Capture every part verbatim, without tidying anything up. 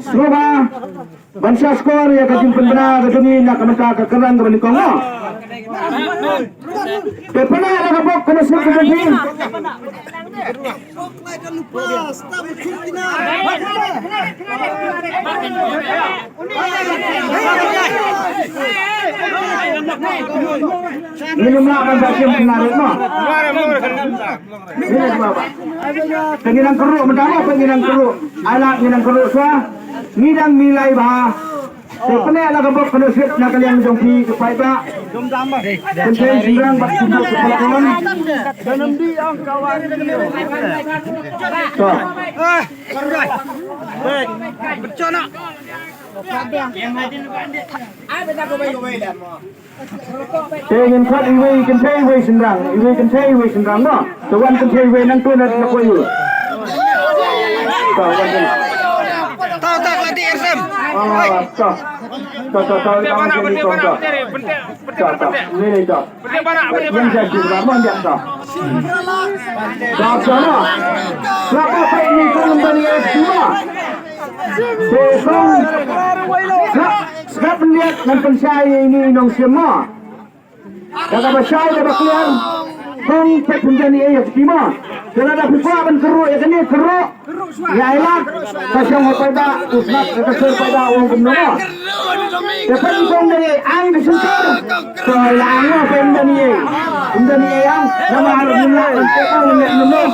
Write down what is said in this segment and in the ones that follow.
Sngewbha ban shah skor ïa ka jingpynbna ka jong ngi na ka bynta ka kyrdan kaba nyngkong, mo. Te pyneh la ka bok ka nasib ka jong phi. Ngin ym lah ban sa shim kynmaw, mo. Ngin ym lah ban. Te ngin nang kyrhuh mynta, mo, te ngin nang kyrhuh. Ai lad ngin nang kyrhuh shuwa. Ngi dang mih lai bha. Te pyneh la ka bok ka nasib na ka liang jong phi ki paidbah. Kynthei shynrang bad kynthei ki paidbah. To. Te ngin khot iwei i kynthei iwei i shynrang, iwei i kynthei iwei i shynrang, mo. Te wan kynthei iwei nangto na poi u. To, wan kynthei. To, to, ka dei er sem. Oh, to. To, to, to, to, to, to. To, to. Ni, ni, to. Wan ja shynrang, mo, wan ja to. To, to, mo. Sngap peit ni kong ban ïa sngap. Te kong. Sngap, sngap pynïaid ngan pynshai ïa ine i nongshim, mo. Da kaba shai da kaba kliar. Kong peit pynjan ïa ïa ki, mo. Te lada phi kwah ban kyrhuh ïa kane kyrhuh. Ïa ai lad. Ka shong ha paidbah u sngap ka sor paidbah u ong kumno, mo. Te peit kong da ïa ang ka shyntur. To ïa ang, mo, peit pynjan ïa. Pynjan ïa ang. Namar ngim lah ban tip, mo, ngim lah, ngim lah.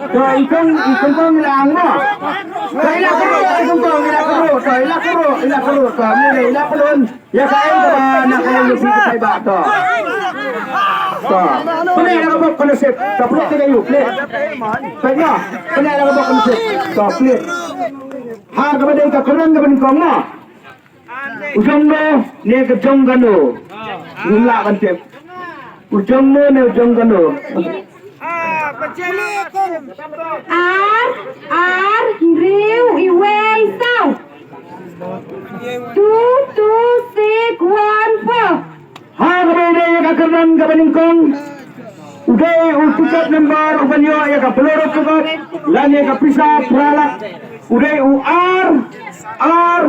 To i kong, i kong kong ïa ang, mo. To ïa kyrhuh, i kong kong ïa kyrhuh. To ïa kyrhuh, ïa kyrhuh. To ïa kyrhuh. Ïa ka ei kaba na ka ei ka paidbah to. To. Pyneh la ka bok ka nasib. To pyneh ka ei u pyneh. Pyneh. Pyneh la ka bok ka nasib. To pyneh. Ha kaba dei ka kyrdan kaba nyngkong, mo. U jong no ne ka jong kano. Ngim lah ban tip. U jong no ne u jong kano. Ar, ar, hynriew, iwei, saw. Two two six one four. Ha kaba ïadei ïa ka kyrdan kaba nyngkong, u dei u tiket number uban ïoh ïa ka Bolero pickup lane ka pisa phra lak, u dei u ar ar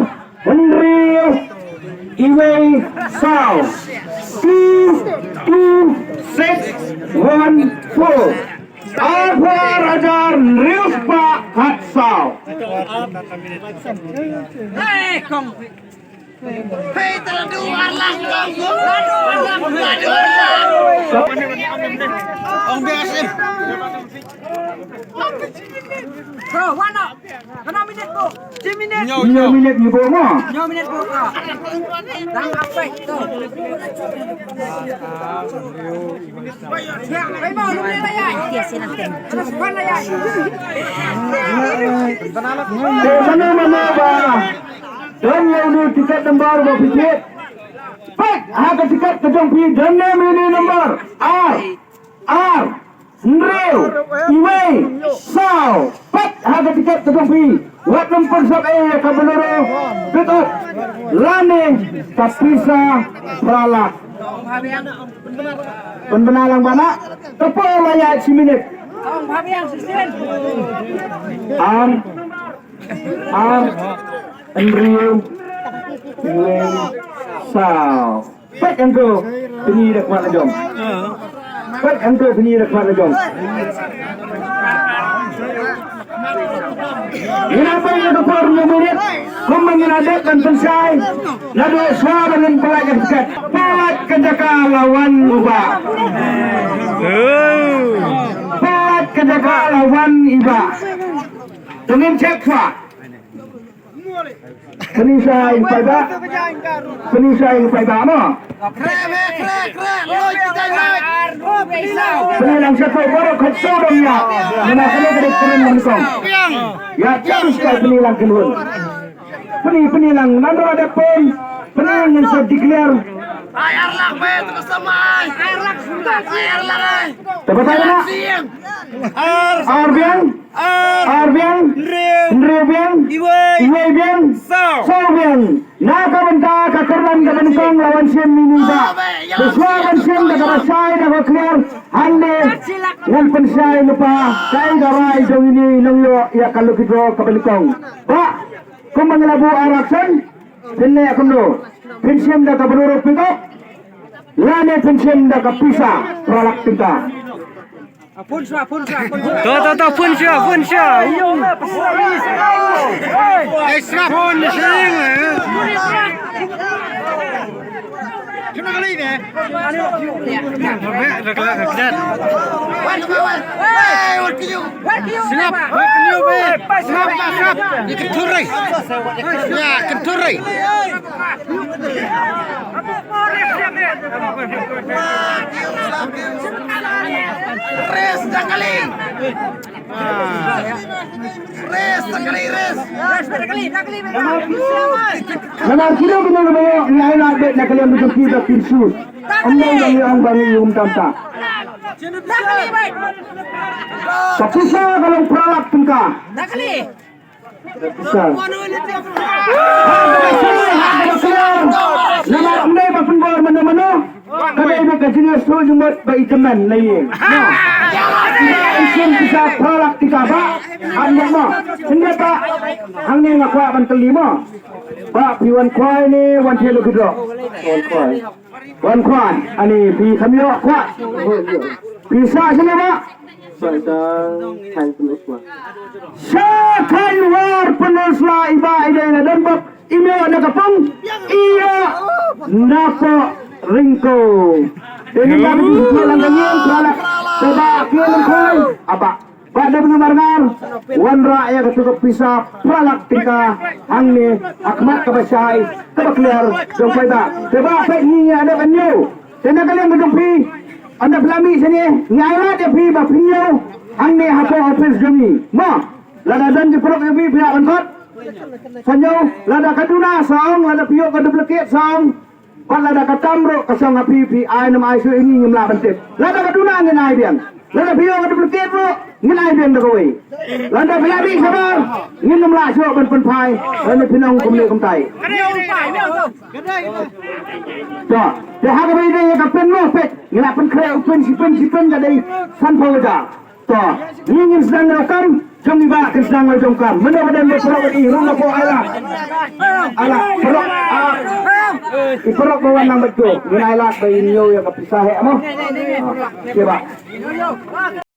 hynriew iwei saw. Two two six one four. Arphew ar hajar hynriew spah khatsaw. Hei, kong. Hei, tara du ar lak, kong. Tara du ar lak, tara du ar lak. Ong biang asim. Bro, wan noh. Kano minit, bro? Minit. Nyo, nyo. Minit ni, bro, mo. Nyo minit, bro. Dang apai tu. Ai, bro, lu minit ayai. Terus pan ayai. Te mano mano ba don ïa une u tiket number ba phi thied. Peit ha ka tiket ka jong phi don ïa une u number. Ar, ar, hynriew, iwei, saw. Peit ha ka tiket ka jong phi. Wat nym pynsop ei ïa ka Bolero pickup lane ka pisa phra lak. Pynbna lang bana. Ka por la ïaid shi minit. Ar, ar, hynriew, iwei, saw. Peit hangto, pyni da khmat la jong. Peit hangto, pyni da khmat la jong. Ngin ïa peit ïa ka por hynñiew minit. Kumba ngin ïa dep ban pynshai. Naduh shuwa ba ngin pynlait ïa ka tiket. Peit ka jaka la wan u bah. Peit ka jaka la wan i bah. To ngin check shuwa. Pyni shai paidbah. Pyni shai paidbah mo. Pyni lang sha to baroh khatsaw dang ïa. Namar kane ka dei ka kyrdan nyngkong. Ïa, check shai pyni lang kynhun. Pyni, pyni lang, nang ruh da pyn. Pyni ngin sa declare. Ai, ar lak, mate, ka samai. Ai, ar lak, ai. Te batai na. Ar. Ar biang. Ar. Ar biang. Hynriew. Hynriew biang. Iwei. Iwei biang. Saw. Saw biang. Na ka bynta ka kyrdan kaba nyngkong la wan shim ïa ine i bah. Te shuwa ban shim da kaba shai da kaba clear. Hangne ngan pynshai lypa. Kaei ka rai jong ine i nongïoh ïa ka lucky draw kaba nyngkong. Bah. Kumba ngi la buh election, phin leh kumno? Phin shim da ka Bolero pickup lane phin shim da ka pisa phra lak tyngka? Phone shuwa, phone shuwa, phone shuwa. To, to, to, phone shuwa, phone shuwa. Eh, shuwa phone shuwa. Sngap, sngap, sngap. Ïa ka thurei. Ïa ka thurei. Res da kali. Res da kali, res. Namar kino kino kino ngi ai lad beit na ka liang ka jong ki ba kin shu. Ym dei ba ngi ong ba ngi um tam ta. Ka pisa ka long phra lak tyngka. Ka pisa. Ha kaba sngewthuh, ha kaba sngewthuh. Namar ym dei ba pynbor mano mano. Ka dei ba ka jingïasoh jingmut ba i tymmen na ïing. Ïa i sien pisa phra lak tyngka ba. Ym dei ba. Hynrei ba hangne nga kwah ban kylli mo. Ba phi wan khwai ne wan theh lucky draw? Wan khwai. Wan khwai, ani phi kham ïoh khwai. Phi sah shano ba? Sah sha Khainwar Pynursla. Sha Khainwar Pynursla i Bah i dei na Donbok, im ïoh na ka pung, i ïoh na poh ryngkew. Te mynta ba ki ïoh lang ka ïing, phra lak, te ba ki ïoh lang khwai, aba. Bah Dewbynna Marngar, wanrah ïa katu ka pisa phra lak tyngka hangne ha khmat kaba shai kaba kliar jong phi bah. Te bah peit ngi ïa dep ñiew. Te na ka liang ka jong phi, ynda phi la mih shane, ngi ai lad ïa phi ba phin ñiew hangne hapoh office jong ngi. Mo, lada don jingpyrkhat ïa phi, phi hap ban khot. Sa ñiew, lada ka duna sa ong, lada phi ïoh ka duplicate sa ong. Bad lada ka tam ruh ka shong ha phi, phi ai ne ym ai shuh, ngi ngim lah ban tip. Lada ka duna ngin ai biang. Lada phi ïoh ka duplicate ruh ngin ai biang da kawei. Lada phi la dih shabar ngin ym lah shuh ban pynphai. Lada phi nang kumne kumtai. To, te ha kaba ïadei ïa ka pin mo peit. Ngi la pynkhreh u pin shi pin shi pin ka dei sanphew hajar. To, ngi ngin sdang rukom, jong ngi bah kin sdang rukom kam. Mano ba don ba paralok i ruh na pok ai lad. Ai lad, paralok, ah. I paralok ba wan lang bad ko. Ngin ai lad ba in ïoh ïa ka pisa heh mo. Ah, okay bah.